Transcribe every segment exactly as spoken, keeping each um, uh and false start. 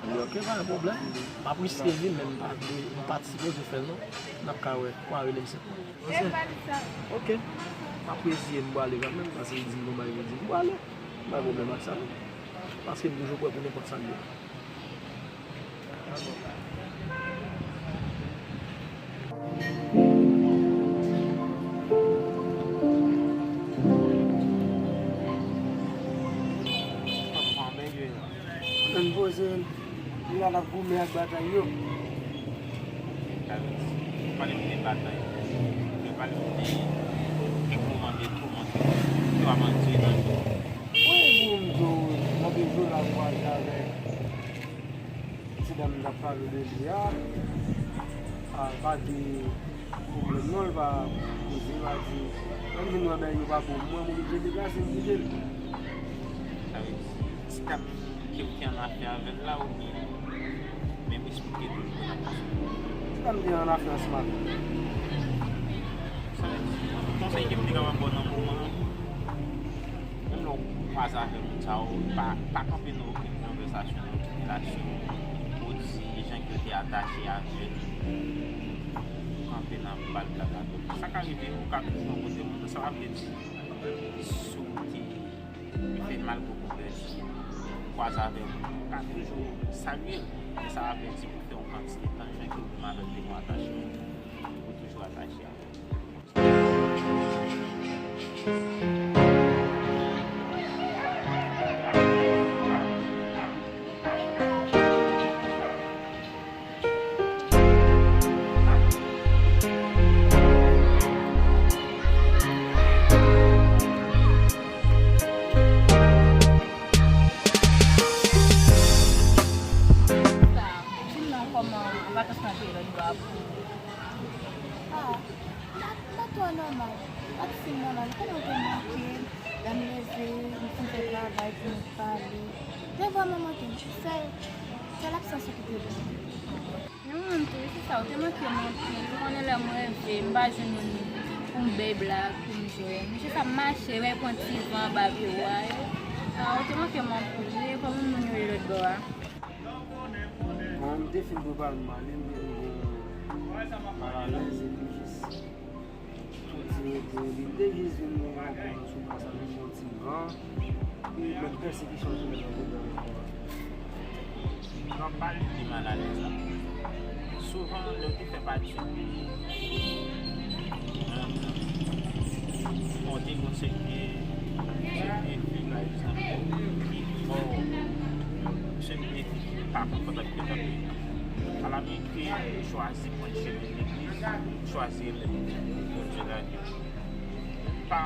Li, ok, pa gen pwoblèm. M ap riske vi, men m pa dwe, m pa t sipoze fè l non. N ap ka wè. Ou a rele m sèt mwa. Ok. M ap reziye m pwale kanmenm, paske li di m gon bagay, li di m pwale. M pa gen pwoblèm ak sa non. Paske m toujou prè pou nenpòt sa l ye. Ann poze l. Li la l ap goumen ak batay yo. Pale m de batay. Pale m de kèk moman de toumant yo ap andire nan vi w. Wi, pou m di w, nan de jou la m kwaze avèk ti dam m t ap pale de li a, a, pa de pwoblèm non, l pa poze, l pa di, lè m vin wè bagay yo pa bon pou mwen, m oblije deplase, m kite l. Sa vle di, ti dam ke w te annafè avè l la, oubyen menm espri w te toujou nan pwoblèm? Ti dam te annafè ansanm avè l. Sa vle di, konsèy ke m te kapab ba w nan moman an, menm lè w kwaze avèk moun sa yo, pa, pa kanpe nan okenn konvèsasyon, nan okenn relasyon, pou w di jan ke w te atache avè l, kanpe nan ba l blag avè l. Sa ka rive, ou ka toujou rankontre moun, sa pa vle di, si w te fè mal pou konvèsyon, kwaze avè moun, ou ka toujou salye l, men sa pa vle di pou fè yon kantite tan, jan ke ou menm avè l te gon atachman, ou toujou atache avè l. Sa, di m non, kòman vakans lan te ye lòt bò a pou ou? Ah, pa, pa twò nòmal. Pa t fin nòmal. Kòman w te manke m? Lè m leve, m fin fè travay pou nou pale. Te vrèman manke m. Sèl, sèl absans ou ki te bon. Mwen menm tou, wi, se sa, ou te manke m anpil. Ou konnen lè m reve, m pa jwenn moun pou m bay blag, pou m jwe. Men se sa, m mache, m pran ti van anba biwo a yo. Ah, ou te manke m anpil, wi, kòman moun yo ye lòt bò a? Bon, m te fin prepare m ale, m te vin malalèz, epi jis yon ti rete, li te jis vin rankontre sou plas la, li fè yon ti van, epi menm pèsekisyon ki menm nan pwogram ankò a. Nan pale de malalèz la, souvan, lè w te fè pati de mond lan, bon, te gon seri de, seri de fi, pa egzanp, ki fè w, seri de fi ki pa konfòtab ki w t ap viv. Alabyen ke ou chwazi pran chemen legliz, ou chwazi rele Bondye nan vi w. Pa,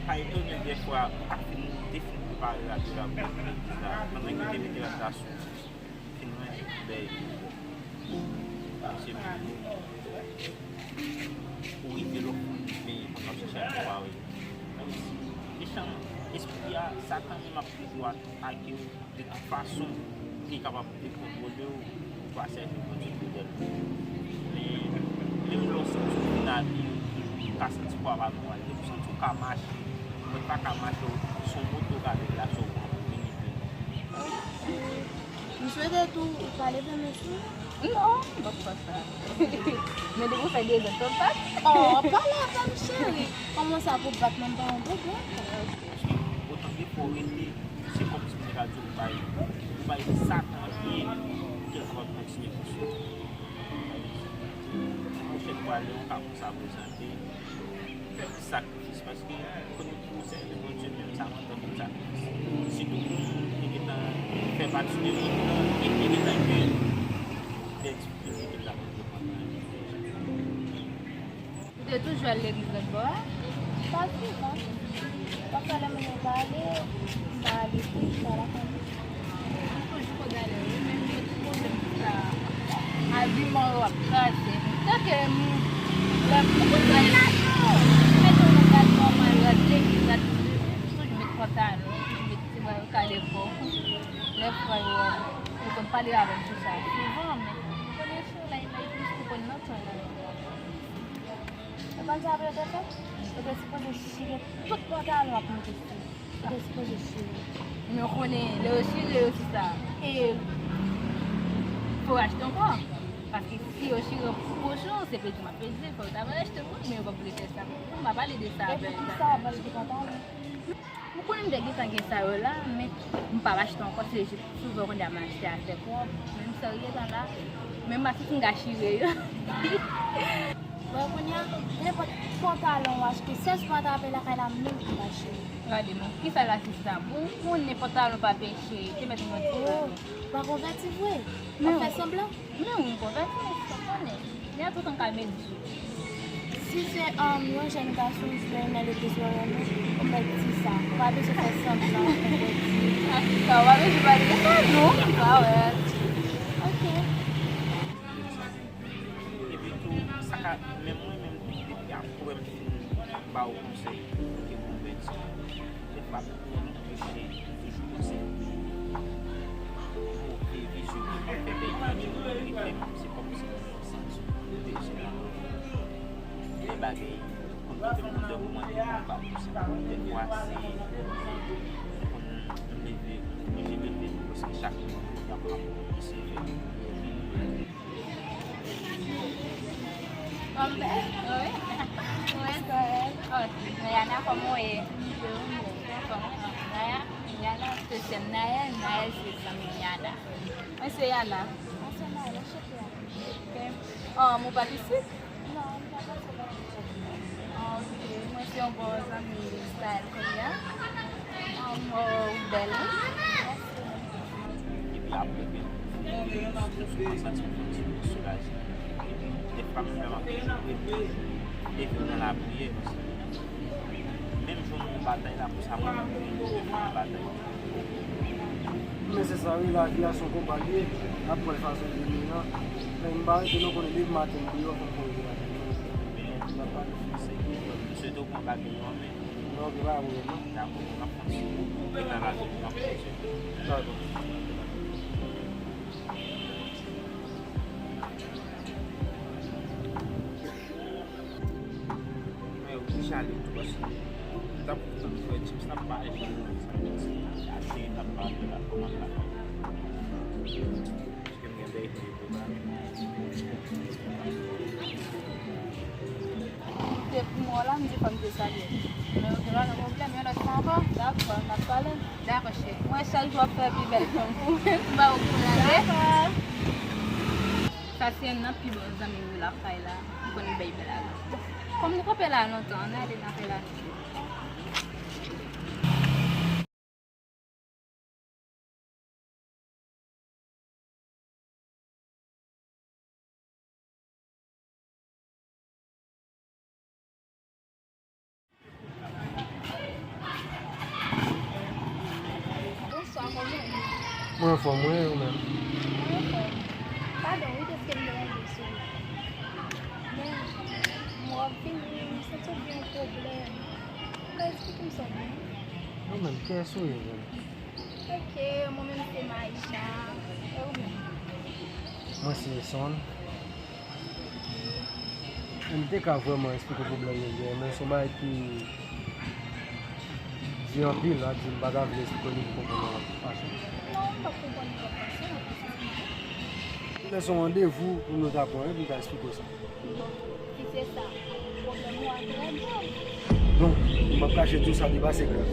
pa etone dèfwa ou ka fin, te fin prepare rad ou la pou w vin legliz la, pandan ke w te mete rad la sou ou, fin ranje koulè epi se menm ou rive lè w fin rive konsa w chèche al prepare. Mechan espri a, Satan menm ap toujou atake w de tout fason pou li kapab dekontrole w, ou pa sèvi Bondye fidèl. Men, menm lè w santi w fin abime, ou ka santi kò a pa nòmal, depi w santi w ka mache, mwen pa ka mache, se yon moto w ka deplase, ou pran pou vini plen. M swete tou ou pale de mesye. Non, m p ap fè sa. Men depi w fè dezòd, fò w bat. Oh, pale avè m, cheri. Kòman sa pou bat mwen, m pa yon bebe. Paske otan de fwa w rete, se kòmsi m te ka di w bay, ou bay Satan pye pou ke l kapab kontinye pouse w. Pwochèn fwa, lè yon ka konsa prezante, fè ti sakrifis, paske konnen pou w sèvi Bondye menm, sa mande anpil sakrifis. Sitou pou moun ki gentan fè pati de mond lan, e ki gentan gen de difikilte ke l ap rekonèt. Ou te toujou al legliz lòt bò a? Pa souvan. Pafwa lè moun yo pa ale, m pa ale tou, m pa lafanmi. M toujou konn ale, wi, men m gen ti pwoblèm pou sa. Abiman yo ap kraze m. Tanke m, lè m konn relasyon, m mete yon rad nòmal, rad legliz, rad, m toujou met pantalon, m toujou met ti bwa yo kale kò. Lè frè yo, yo konn pale avè m sou sa souvan, men konnen sou la, e plis pou konn nan tan la. Ou konn sa pou yo te fè? Yo te sipoze chire tout pantalon ap moute sou. Yo te sipoze chire. Men w konnen, lè yo chire yo sou sa, e Yo achte ankò. Paske si yo chire poch ou, se pèdi m ap pèdi, fò yo ta va achte pou mwen, men yo p ap vle fè sa. M pa pale de sa. E pou ki sa w ap achte pantalon? Ou konnen m te gentan gen sa yo la, men m p ap achte ankò, se jis souvan kounye a m achte afè pwòp. Men m serye tan la, men m pa santi m ka chire yo. Bon, kounye a, nenpòt pantalon w achte, sèl si w pa ta ape lakay la, menm m pa chire. Gade, men kisa la sista? Bon, ou konnen pantalon pa peche, te mèt mwen di. Oh, w pa konvèti vre? W ap fè sanblan? Men wi, m konvèti, men si w konnen. Men an tou tan ka mezi. Si se, um, yon jèn gason, si se yon nèg legliz ou renmen, ou fè di sa. Ou pa bezwen fè sanblan, ou fè di. Ah, sista, ou pa bezwen pale de sa, non. Sa wè. Ok. Epi tou, sa ka, men mwen menm tou, depi apre m fin ba w konsèy, ou te konvèti. Dèfwa, menm lè m preche, m toujou panse move vizyon ke m ap fè peyi a, men se kòmsi m santi m deja lè bagay konn kite m nan dòmi mwen, m pa konn sa. Dèfwa, se konn m leve, oblije leve, paske chak moun y ap ap eseye fè. Kòm bèl. Wi. Wi, kòrèk. Oh, Nayana, kòman w ye? Anfòm, wi. Naya, Yana, se sè m Nayèl, Nayèl se zanmi m Yana. Mwen se Yana. Mwen se Nayèl, anchante. Ok. Um, ou pa t isit? Non, m pa pase la. Ah, ok. Mwen se yon bon zanmi Style kounye a. Um, oh, ou bèl, wi. Epi apre, m santi m fon ti soulaje. Epi, dèfwa, menm lè m ap jwe, epi nan lapriyè, paske menm jan w nan batay la, pou sa, mwen menm, mwen nan batay. Men se sa wi, lavi a se yon konba li ye, n ap pran l fason l vini an. Men m pa rete non, konnen depi maten m deyò, fò m konn vin avèk nou. N ap pale. M swete w pran bagay yo an men. Non, ok, pa gen pwoblèm non. Dakò, n ap pran ti kou, epi nan lavi, n ap kontinye. Dakò. Men yo ki chale tou, paske m t ap tann frè James t ap pale, sa vle di, ate t ap pale la, kòman l la. Paske m gen bèy pou yo prepare. Depi m wè w la, m di fò m te salye. Men ok, pa gen pwoblèm, yon lòt fwa ankò, dakò, n ap pale. Dakò, cheri. Mwen, chak jou w ap fè pi bèl fanm pou mwen, m ba w kouraj. Dakò. Sa se youn nan pi bon zanmi m yo lakay la. M konn bèy bèl avè l. Kòm nou kanpe la lontan, ann ale n ap fè la. Bonswa, kòman w ye? Mwen anfòm, wi, ou menm? Mwen anfòm. Padon, wi, dèske m deranje w sou wout la. Men, m wè w ap vini, m santi w gen yon pwoblèm. Ou ka esplike m sa w genyen? Non, menm, kiyès ou ye, menm? Ok, mwen menm se Maïcha. E ou menm? Mwen se Son. M te ka vrèman esplike w pwoblèm mwen genyen, men se yon bagay ki di anpil, sa di m pa ta vle esplike w li pou konprann w fason. Non, m p ap konprann li lòt fason, non. Men se yon randevou pou nou ta pran wi, pou m ta esplike w sa. Bon, si se sa, pwoblèm ou a trè grav. Non, m p ap kache di w sa depase grav.